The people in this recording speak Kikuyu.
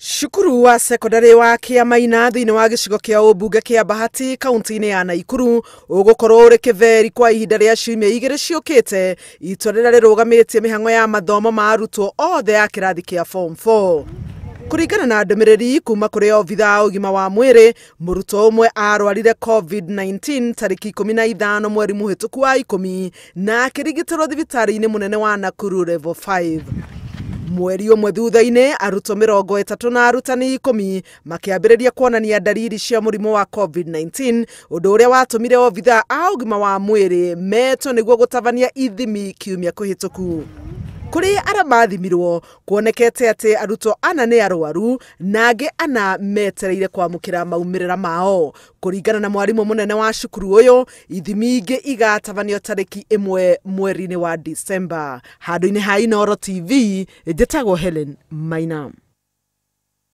Cukuru wa sekondarĩ wa Kĩamaina thĩinĩ wa gĩcigo kĩa ũmbunge kĩa Bahati kaunti-inĩ ya Naikuru ũgũkorwo ũrĩ kĩtheri kwa ihinda rĩa ciumia igĩrĩ ciũkĩte, itua rĩrĩa rĩrũgamĩtie mĩhang'o ya mathomo ma arutwo othe a kĩrathi kĩa form 4. Kũringana na ndũmĩrĩri kuma kũrĩ obitha a ũgima wa mwĩrĩ, mũrutwo ũmwe arwarire COVID-19 tarĩki 15 mweri mũhĩtũku wa 10 na akĩrigitĩrwo thibitarĩ-inĩ mũnene wa Nakuru level 5. Mweri ũmwe thutha-inĩ, arutwo 30 na arutani 10 makĩambĩrĩria kuonania ndariri cia mũrimũ wa COVID-19, ũndũ ũrĩa watũmire obitha a ũgima wa mwĩrĩ metwo nĩguo gũtabania ithimi kiumia kĩhĩtũku. Kũrĩ arĩa mathimirwo, kuonekete atĩ arutwo 4 nĩ arwaru na angĩ 4 metereire kwamũkĩra maumĩrĩra mao. Kũringana na mwarimũ mũnene wa cukuru ũyũ, ithimi ingĩ igatabanio tarĩki 1 mweri-inĩ wa Disemba. Handũ-inĩ ha Inooro TV, njĩtagwo Helen Maina.